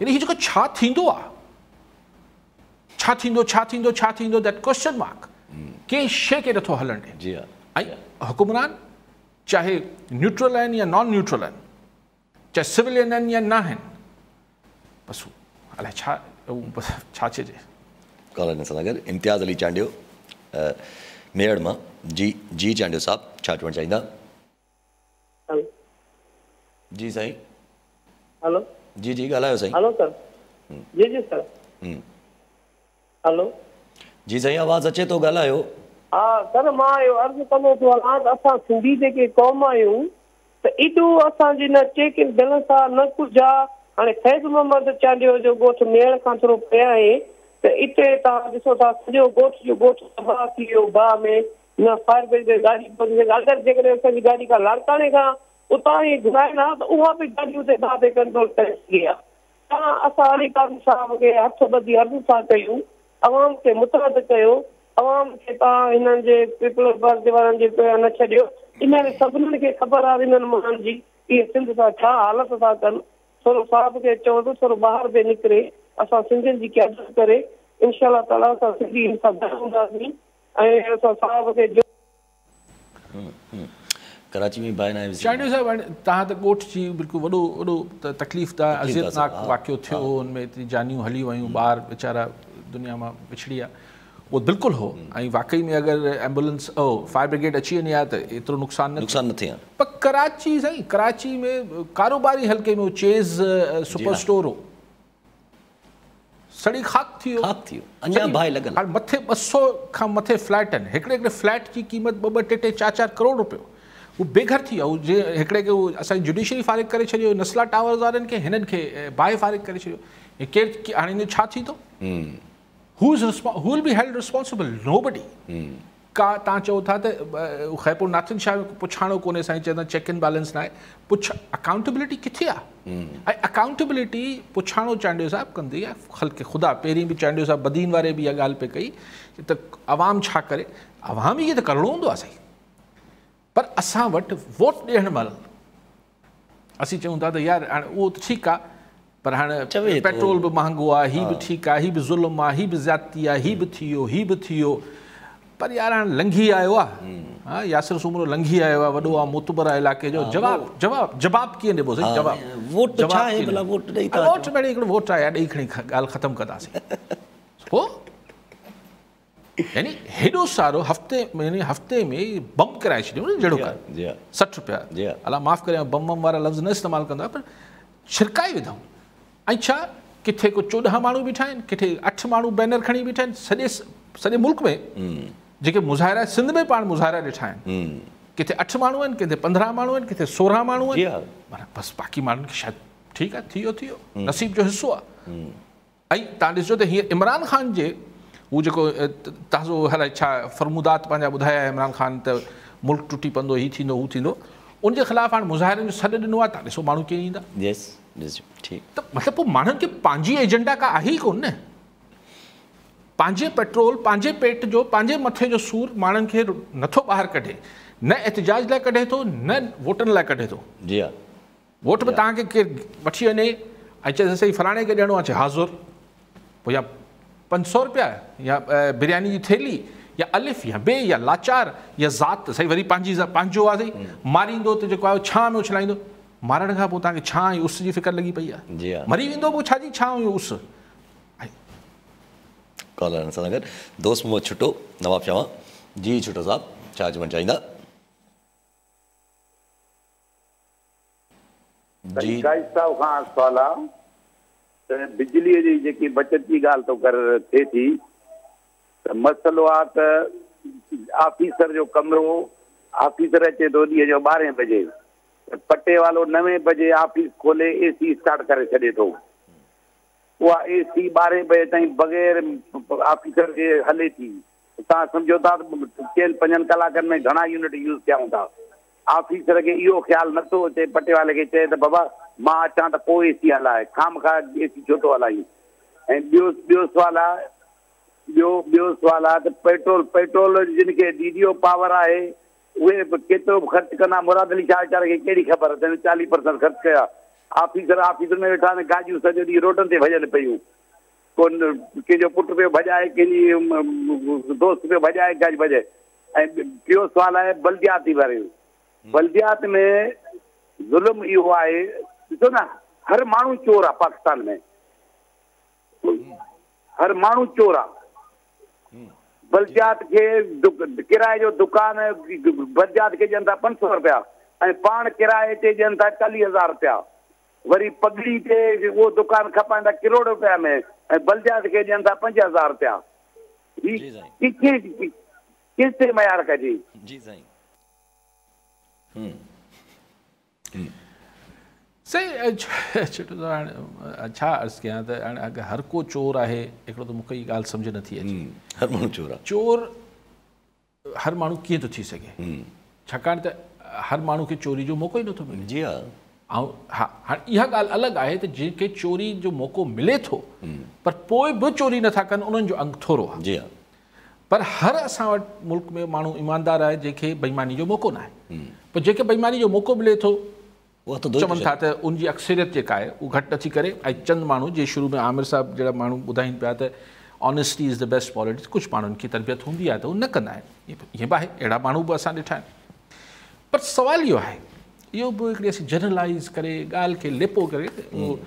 यानी हीउ जेको छा थींदो आहे, छा थींदो छा थींदो छा थींदो, that question mark कंहिं शइ खे नथो हलणु ॾे। जी हा, ऐं हुकुमरान चाहे न्यूट्रल आहिनि या नॉन न्यूट्रल आहिनि, चाहे सिविलियन आहिनि या न आहिनि, बसि अलाए छा बसि छा चइजे। कॉलर सां गॾु इम्तियाज़ अली चांडियो मेयड़ मां। जी जी चांडियो साहब, छा चवणु चाहींदा? जी साईं। हेलो। जी जी ॻाल्हायो साईं। Hello sir. जी जी सर। हेलो। जी साईं, आवाज़ अचे थो, ॻाल्हायो। हा सर, मां इहो अर्ज़ु कंदो थो हलां त असां सिंधी जेके क़ौम आहियूं त एॾो असांजी न चेक एंड बैलेंस आहे न कुझु आहे। हाणे फैज़ मोहम्मद चांडियो जो ॻोठु मेड़ खां थोरो परे आहे त इते तव्हां ॾिसो था सॼो ॻोठ जो ॻोठ तबाह थी वियो बाहि में, न फायर ब्रिगेड गाॾी पहुची। अगरि जेकॾहिं असांजी गाॾी खां लाड़काणे खां उतां ई घुराइनि हा त उहा बि गाॾी उते बाहि ते कंट्रोल करे सघे हा। तव्हां असां अली काज़ी साहिब खे हथु ॿधी अर्ज़ु था कयूं, अवाम खे मुतहद कयो, अवाम खे तव्हां हिननि जे पीपल्स पार्टी वारनि जे पियां न छॾियो। इन्हनि सभिनीनि खे ख़बर आहे इन्हनि माण्हुनि जी इहे सिंध सां छा हालत था कनि। थोरो साहिब खे चवंदो थोरो ॿाहिरि बि निकिरे, असां सिंधियुनि जी क़यादत करे, इनशा ताला असां सिंधी हिन सां गॾु हूंदासीं ऐं असां साहिब खे कराची में बाहि न चांडियो साहिब, हाणे तव्हां त ॻोठ जी बिल्कुलु वॾो वॾो तकलीफ़ त अज़ियतनाक वाक़ियो थियो हो, हुन में एतिरी जानियूं हली वयूं, ॿार वीचारा दुनिया मां विछड़ी विया, उहो बिल्कुलु हो। ऐं वाकई में अगरि एम्बुलेंस फायर ब्रिगेड अची वञे हा त एतिरो नुक़सानु न थिए हा। पर कराची साईं, कराची में कारोबारी हल्के में चेज़ सुपर स्टोर हो, सड़ी खाक थी वियो, खाक थी वियो, अञा बाहि लॻल। हाणे मथे 200 खां मथे फ्लैट आहिनि, हिकिड़े हिकिड़े फ्लैट जी क़ीमत 2 2 3 3 4 4 करोड़ रुपयो। उहो बेघर थी वियो। जे हिकिड़े खे उहो असांजी जुडिशरी फ़ारिग करे छॾियो, नस्ला टावर्स वारनि खे, हिननि खे बाहि फ़ारिग करे छॾियो। केरु हाणे हिन जो छा थींदो? Who is who will be held responsible? Nobody. का तव्हां चओ था त ख़ैरपुर नाथिन शाह में पुछाणो कोन्हे, साईं चवंदा चेक एंड बैलेंस न आहे, पुछ अकाउंटेबिलिटी किथे आहे? ऐं अकाउंटेबिलिटी पुछाणो चांडियो साहिब कंदी आहे ख़ल्क़ ख़ुदा। पहिरीं बि चांडियो साहिब बदीन वारे बि इहा ॻाल्हि पई कई त अवाम छा करे, अवाम ई त करिणो हूंदो आहे साईं। पर असां वटि वोट ॾियण महिल असीं चऊं था त यार हाणे उहो त ठीकु आहे, पर हाणे पेट्रोल बि महांगो आहे, हीउ बि ठीकु आहे, हीउ बि ज़ुल्म आहे, हीउ बि ज़्यादती आहे, हीउ बि थी वियो, हीउ बि थी वियो, पर यार हाणे लंघी आयो आहे। हा, यासिर सूमरो लंघी आयो आहे, वॾो आहे, मोतबर आहे इलाइक़े जो। जवाब जवाब जवाब कीअं ॾिबो साईं? जवाब वोट छा आहे भला? वोट ॾेई था वोट में हिकिड़ो वोट आहे, ॾेई खणी ॻाल्हि ख़तमु कंदासीं। पोइ यानी हेॾो सारो हफ़्ते यानी हफ़्ते में बम कराए छॾियो न, जहिड़ो कर 60 रुपया। अलाह माफ़ करे, बम बम वारा लफ़्ज़ न इस्तेमालु कंदो आहे, पर छिड़काए विधऊं। ऐं छा किथे को 14 माण्हू बीठा आहिनि, किथे 8 माण्हू बैनर खणी बीठा आहिनि। सॼे सॼे मुल्क में जेके मुज़ाहिरा, सिंध में पाण मुज़ाहिरा ॾिठा आहिनि, किथे 8 माण्हू आहिनि, किथे 15 माण्हू आहिनि, किथे 16 माण्हू आहिनि, माना बसि बाक़ी माण्हुनि खे शायदि ठीकु आहे, थी वियो थी वियो, नसीब जो हिसो आहे। ऐं तव्हां ॾिसो त हींअर इमरान ख़ान जे हू जेको ताज़ो अलाए छा फरमुदात पंहिंजा ॿुधाया इमरान ख़ान त मुल्क टुटी पवंदो, हीउ थींदो हू थींदो, उनजे ख़िलाफ़ हाणे मुज़ाहिरनि जो सॾु ॾिनो आहे। तव्हां ॾिसो माण्हू कीअं ईंदा। यस ठीकु। त मतिलबु पोइ माण्हुनि खे पंहिंजी एजेंडा का आहे ई कोन न, पंहिंजे पेट्रोल, पंहिंजे पेट जो, पंहिंजे मथे जो सूर माण्हुनि खे नथो ॿाहिरि कढे, न एहतजाज लाइ कढे थो, न वोटनि लाइ कढे थो। जी हा, वोट बि तव्हांखे केरु वठी वञे ऐं चए सही फलाणे खे ॾियणो आहे, चए हाज़िर, पोइ या 500 रुपया या बिरयानी जी थैली या अलिफ या बे या लाचार या ज़ात, सही वरी पंहिंजी पंहिंजो आहे, सही मारींदो त जेको आहे छां में उछलाईंदो, मारण खां पोइ तव्हांखे छां ऐं उस जी फ़िक्र लॻी पई आहे, मरी वेंदो पोइ छाजी छां ऐं उस। कॉलर सां गॾु दोस्त मोहम्मद छुटो नवाब शाह जी। छुटो साहिबु, छा चवणु चाहींदा? जी साहिब खां सवाल आहे त बिजलीअ जी जेकी बचत जी ॻाल्हि थो कर थिए थी, त मसइलो आहे त ऑफिसर जो कमिरो, ऑफिसर अचे थो ॾींहं जो 12 बजे, त पटेवालो 9 बजे ऑफिस खोले एसी स्टार्ट करे छॾे थो, उहा एसी 12 बजे ताईं बग़ैर ऑफिसर खे हले थी। तव्हां सम्झो था त 4-5 कलाकनि में घणा यूनिट यूज़ थिया हूंदा। ऑफिसर खे इहो ख़्यालु नथो अचे, पटेवाले खे चए त बाबा मां अचां त पोइ एसी हलाए, खाम खा एसी छो थो हलाईं। ऐं ॿियो ॿियो सुवालु आहे, ॿियो ॿियो सुवालु आहे त पेट्रोल पेट्रोल जिन खे डी पावर आहे उहे केतिरो बि ख़र्चु कंदा, मुराद अली शाह वीचारे खे कहिड़ी ख़बर, तव्हां 40% ख़र्चु कया। ऑफिसर ऑफिस में वेठा आहिनि, गाॾियूं सॼो ॾींहुं रोडनि ते भॼनि पयूं, कोन कंहिंजो पुटु पियो भॼाए, कंहिंजी दोस्त पियो भॼाए, गाॾी भॼाए। ऐं टियों सुवालु आहे बल्दियाती बारे, बल्दियात में ज़ुल्म इहो आहे, ॾिसो न हर माण्हू चोर आहे पाकिस्तान में, हर माण्हू चोर आहे। बल्दियात खे किराए जो दुकान बल्दियात खे ॾियनि था 500 रुपया ऐं पाण किराए ते ॾियनि था 40,000 रुपया, वरी पगड़ी ते उहो दुकान खपाइनि था करोड़ रुपया में ऐं बल्दियात खे ॾियनि था 5,000 रुपया। हीअ कंहिं ते मयार कजे? जी साईं। सही छुटो हाणे छा अर्ज़ु कयां त हाणे अगरि हर को चोर आहे, हिकिड़ो त मूंखे इहा ॻाल्हि सम्झ नथी अचे, हर माण्हू चोर आहे। चोर हर माण्हू कीअं थो थी सघे? छाकाणि त हर माण्हू खे चोरी जो मौक़ो ई नथो मिले। जी हा, ऐं हा हाणे इहा ॻाल्हि अलॻि आहे त जंहिंखे चोरी जो मौक़ो मिले थो पर पोइ बि चोरी नथा कनि, उन्हनि जो अंग थोरो आहे। जी हा, पर हर असां वटि मुल्क में माण्हू ईमानदार आहे जंहिंखे बेईमानी जो मौक़ो न आहे, पर जंहिंखे बेईमानी जो मौक़ो मिले थो चवनि था त उनजी अक्सरियत जेका आहे उहा घटि नथी करे। ऐं चंद माण्हू जीअं शुरू में आमिर साहिबु जहिड़ा माण्हू ॿुधाइनि पिया त honesty is the best politics, कुझु माण्हुनि खे तरबियत हूंदी आहे त उहो न कंदा आहिनि, ईअं बि आहे, अहिड़ा माण्हू बि असां ॾिठा आहिनि। पर सवालु इहो आहे, इहो बि हिकिड़ी असीं जनरलाइज़ करे ॻाल्हि खे लेपो करे उहो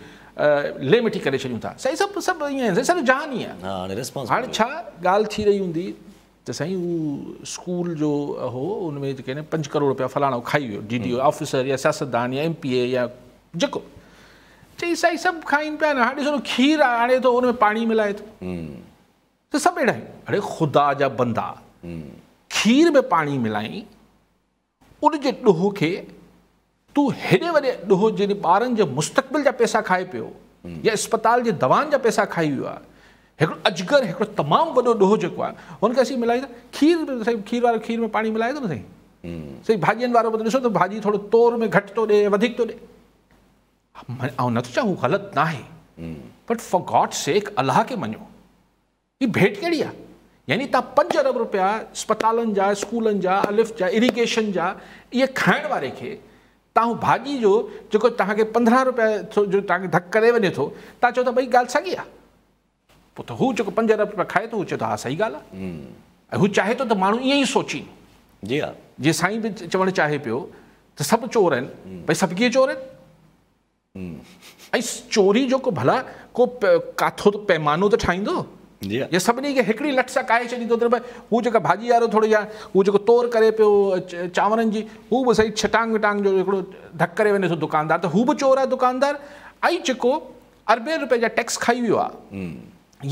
ले मिठी करे छॾियूं था। साईं सभु सभु ईअं आहिनि, सॼो जहान ईअं आहे। हाणे छा ॻाल्हि थी रही हूंदी त साईं हू स्कूल जो हो उन में जेके आहिनि 5 करोड़ रुपया फलाणो खाई वियो, डी डी ओ ऑफिसर या सियासतदान या एम पी ए या जेको, चई साईं सभु खाइनि पिया न, हाणे ॾिसो खीर आणे थो उन में पाणी मिलाए थो, त सभु अहिड़ा आहिनि। अरे ख़ुदा जा बंदा, खीर में पाणी मिलाई उनजे ॾोह खे तूं हेॾे वॾे ॾोह जॾहिं ॿारनि जे मुस्तक़बिल जा पैसा खाए पियो या अस्पताल जे दवाउनि जा पैसा खाई वियो आहे, हिकिड़ो अजगर हिकिड़ो तमामु वॾो ॾोह जेको आहे हुनखे असीं मिलाईंदा। खीर साईं खीर वारो खीर में पाणी मिलाए थो न साईं, साईं भाॼियुनि वारो ॾिसो त भाॼी थोरो तोर में घटि थो ॾिए वधीक थो ॾिए। ऐं नथो चवां हू ग़लति न आहे, बट फॉर गॉड सेक अलाह खे मञो, हीअ भेंट कहिड़ी आहे? यानी तव्हां 5 अरब रुपया अस्पतालनि जा, स्कूलनि जा, अलिफ जा, इरीगेशन जा, इहे खाइण वारे खे तव्हां भाॼी जो जेको तव्हांखे 15 रुपया जो तव्हांखे धक करे वञे थो, तव्हां चओ था भई ॻाल्हि साॻी आहे, पोइ त हू जेको 5 अरब रुपया खाए थो हू चए थो हा सही ॻाल्हि आहे, ऐं हू चाहे थो त माण्हू ईअं ई सोचीनि। जी हा, जीअं साईं बि चवणु चाहे पियो त सभु चोर आहिनि, भई सभु कीअं चोर आहिनि? ऐं चोरी जो को भला को काथो त पैमानो त ठाहींदो, या सभिनी खे हिकिड़ी लठ सां काहे छॾींदो त भई हू जेका भाॼी वारो थोरो या हू जेको तोर करे पियो चांवरनि जी, हू बि सही छटांग विटांग जो हिकिड़ो धक करे वञे थो दुकानदार, त हू बि चोर आहे दुकानदार। ऐं जेको अरबे रुपए जा टैक्स खाई वियो आहे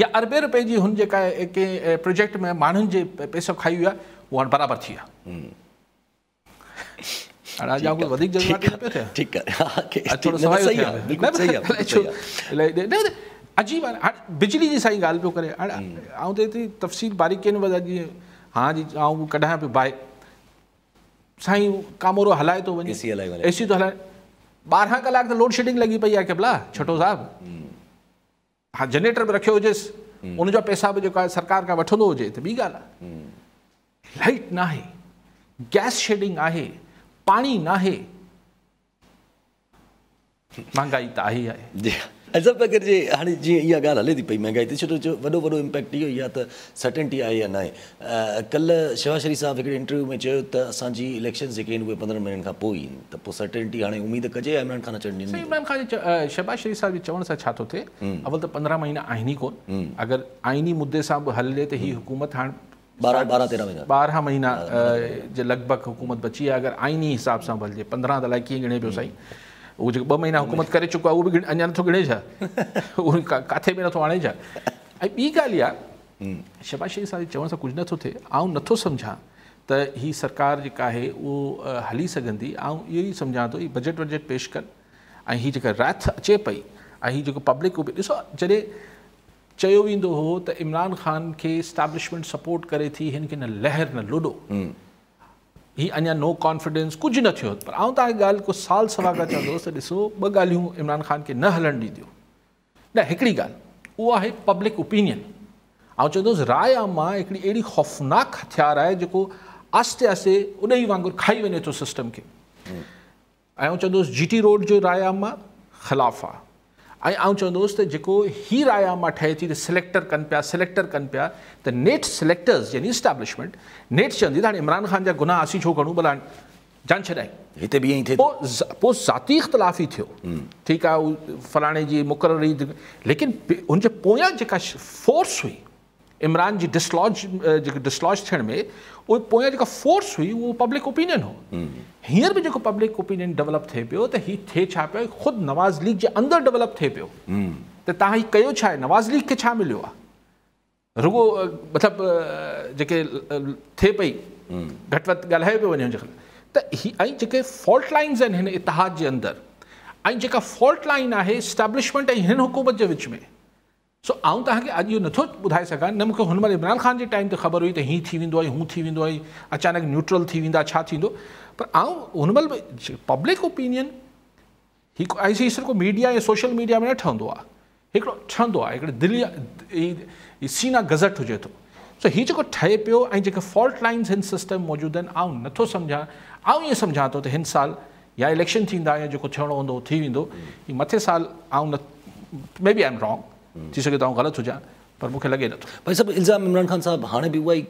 या अरबे रुपए जी हुन जेका कंहिं प्रोजेक्ट में माण्हुनि जे पैसो खाई वियो आहे, उहो हाणे बराबरि थी वियो आहे। हाणे अॼु आउं वधीक जज़्बाती न पियो थियां। ठीकु आहे, थोरो सवाई बिल्कुलु सही आहे। अजीब आहे। हाणे बिजली जी साईं ॻाल्हि पियो करे, हाणे आउं त एतिरी तफ़सील बारीक न वधां, जीअं हा जी आउं कढायां पियो बाहि साईं कामोरो हलाए थो वञे, एसी थो हलाए, 12 कलाक त लोड शेडिंग लॻी पई आहे क़िबला छोटो साहिबु। हा जनरेटर बि रखियो हुजेसि, उनजा पैसा बि जेको आहे सरकार खां वठंदो हुजे त ॿी ॻाल्हि आहे। लाइट न आहे, गैस शेडिंग आहे, पाणी न आहे, महांगाई त आहे ई आहे। जी सब अगरि जे हाणे जीअं इहा ॻाल्हि हले थी पई महांगाई ते, छो जो वॾो वॾो इम्पैक्ट इहो ई आहे त सर्टेनिटी आहे या न आहे। कल्ह शहबाज़ शरीफ साहिबु हिकिड़े इंटरव्यू में चयो त असांजी इलेक्शन जेके आहिनि उहे 15 महीननि खां पोइ आहिनि, त पोइ सर्टेनिटी हाणे उमेद कजे या इमरान खान अचण ॾींदो? इमरान खान शहबाज़ शरीफ साहिब जे चवण सां छा थो थिए, अवल त 15 महीना आहिनि ई कोन। अगरि आइनी मुद्दे सां बि हले त हीअ हुकूमत हाणे 12-13 महीना 12 महीना जे लॻभॻि हुकूमत बची आहे। अगरि आइनी हिसाब सां बि हलिजे 15 त अलाए कीअं गिणे पियो साईं, उहो जेको 2 महीना हुकूमत करे चुको आहे उहो बि अञा नथो गिणे छा, उहो किथे बि नथो आणे छा। ऐं ॿी ॻाल्हि इहा, शहबाज़ शरीफ साहिब चवण सां कुझु नथो थिए। आउं नथो सम्झां त हीअ सरकार जेका आहे उहो हली सघंदी। आउं इहो ई सम्झां थो हीअ बजट वजट पेश कनि ऐं हीअ जेका रात अचे पई ऐं हीअ जेको पब्लिक ॾिसो, जॾहिं चयो वेंदो हो त इमरान ख़ान खे इस्टेब्लिशमेंट सपोर्ट करे थी, हिन खे न लहर न लुॾो, हीअ अञा नो कॉन्फिडेंस कुझु न थियो। पर आउं तव्हांखे ॻाल्हि को साल सवा खां चवंदो हुउसि त ॾिसो ॿ ॻाल्हियूं इमरान ख़ान खे न हलणु ॾींदियो। न हिकिड़ी ॻाल्हि उहा आहे पब्लिक ओपिनियन। आउं चवंदो हुउसि राय आमा हिकिड़ी अहिड़ी ख़ौफ़नाक हथियार आहे जेको आहिस्ते आहिस्ते उन ई वांगुरु खाई वञे थो सिस्टम खे। ऐं आउं चवंदो हुउसि जी टी रोड जो राय आमा ख़िलाफ़ आहे। ऐं आउं चवंदो हुउसि त जेको हीअ राय आमा ठहे थी त सिलेक्टर कनि पिया, सिलेक्टर कनि पिया, त नेठि सिलेक्टर्स यानी इस्टेब्लिशमेंट नेठि चवंदी त हाणे इमरान ख़ान जा गुनाह असीं छो खणूं, भला जान छॾाए। हिते बि ईअं ई थिए। पोइ ज़ाती इख़्तिलाफ़ ई थियो, ठीकु आहे, उहो फलाणे जी मुक़ररी, लेकिन हुनजे पोयां जेका फोर्स हुई इमरान जी डिसलॉज, जेको डिसलॉज थियण में उहो पोयां जेका फोर्स हुई उहो पब्लिक ओपिनियन हो। हींअर बि जेको पब्लिक ओपिनियन डेवलप थिए पियो त हीअ थिए छा पियो, ख़ुदि नवाज़ लीग जे अंदरि डेवलप थिए पियो त तव्हां हीअ कयो छा आहे, नवाज़ लीग खे छा मिलियो आहे, रुगो मतिलबु जेके थिए पई घटि वधि ॻाल्हायो पियो वञे हुनजे ख़िलाफ़। त हीअ ऐं जेके फॉल्ट लाइन्स आहिनि हिन इतिहाद जे अंदरि ऐं जेका फॉल्ट लाइन आहे इस्टेब्लिशमेंट ऐं हिन हुकूमत जे विच में, सो आउं तव्हांखे अॼु इहो नथो ॿुधाए सघां, न मूंखे हुन महिल इमरान ख़ान जे टाइम ते ख़बर हुई त हीअं थी वेंदो आहे, हूअं थी वेंदो आहे, अचानक न्यूट्रल थी वेंदा, छा थींदो। पर आउं हुन महिल पब्लिक ओपिनियन हिकु ऐं सिर्फ़ मीडिया या सोशल मीडिया में न ठहंदो आहे, हिकिड़ो ठहंदो आहे हिकिड़ी दिलि सीना गज़ट हुजे थो। सो हीउ जेको ठहे पियो ऐं जेके फॉल्ट लाइन्स हिन सिस्टम मौजूदु आहिनि, आउं नथो सम्झां, आउं ईअं सम्झां थो त हिन साल या इलेक्शन थींदा या जेको थियणो हूंदो उहो थी वेंदो। हीउ मथे साल आउं न, may be I am wrong, थी सघे थो आउं ग़लति हुजां, पर मूंखे लॻे नथो। भाई साहिबु, इल्ज़ाम इमरान ख़ान साहिबु हाणे बि उहा ई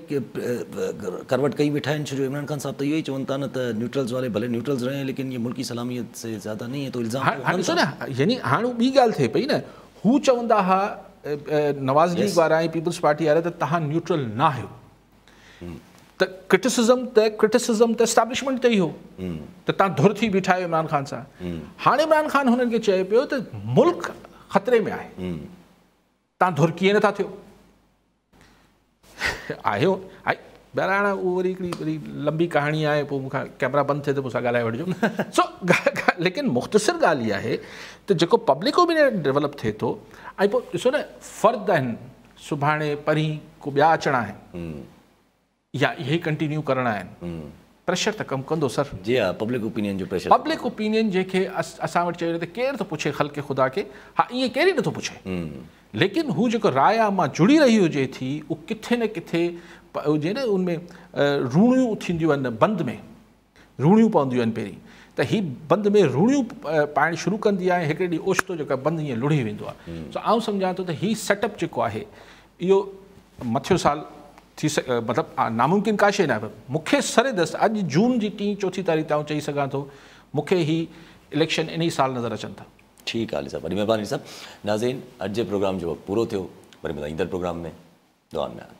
करवट कई वेठा आहिनि, छो जो इमरान ख़ान साहिबु त इहो ई चवनि था न त न्यूट्रल्स वाले भले न्यूट्रल्स रहे लेकिन ये मुल्क की सलामियत से ज़्यादा नहीं है, तो इल्ज़ाम हाणे ॾिसो न, यानी हाणे ॿी ॻाल्हि थिए पई न, हू चवंदा हुआ नवाज़ लीग वारा ऐं पीपल्स पार्टी वारा त तव्हां न्यूट्रल न आहियो, त क्रिटिसिज़म त एस्टेब्लिशमेंट ते ई हो त तव्हां धुर थी बीठा आहियो इमरान ख़ान सां। हाणे इमरान ख़ान हुननि खे चए पियो त मुल्क ख़तरे में आहे, तव्हां धुर कीअं नथा थियो आहियो। बहरहाल उहो वरी हिकिड़ी वरी लंबी कहाणी आहे, पोइ मूंखां कैमरा बंदि थिए त मूंसां ॻाल्हाए वठिजो। सो लेकिन मुख़्तसिर ॻाल्हि इहा आहे त जेको पब्लिक ओपिनियन डेवलप थिए थो ऐं पोइ ॾिसो न फ़र्द आहिनि, सुभाणे परीं को ॿिया अचणा आहिनि या इहे कंटिन्यू करणा आहिनि, प्रेशर त कमु कंदो सर। जी हा, पब्लिक ओपिनियन जो प्रेशर, पब्लिक ओपिनियन जंहिंखे असां वटि चयो त केरु थो पुछे ख़ल्क़ ख़ुदा खे, हा ईअं केरु ई नथो पुछे, लेकिन हू जेको राय मां जुड़ी रही हुजे थी उहो किथे न किथे हुजे न, उन में रूणियूं थींदियूं आहिनि, बंद में रूणियूं पवंदियूं आहिनि पहिरीं, त ही बंद में रूणियूं पाइणु शुरू कंदी आहे, हिकिड़े ॾींहुं ओचितो जेको बंद ईअं लुढ़ी वेंदो आहे। सो आउं सम्झां थो त ही सेटअप जेको आहे इहो मथियो साल थी सघे, मतिलबु नामुमकिन का शइ न आहे। मूंखे सरे दस्त अॼु जून जी 3-4 तारीख़ ते आउं चई सघां थो मूंखे ही इलेक्शन इन ई साल नज़र अचनि था। ठीकु आहे अली साहिबु, वॾी महिरबानी साहिबु। नाज़रीन, अॼु जे प्रोग्राम जो वक़्तु पूरो थियो, वरी मिलंदा ईंदड़ प्रोग्राम में। दुआ में।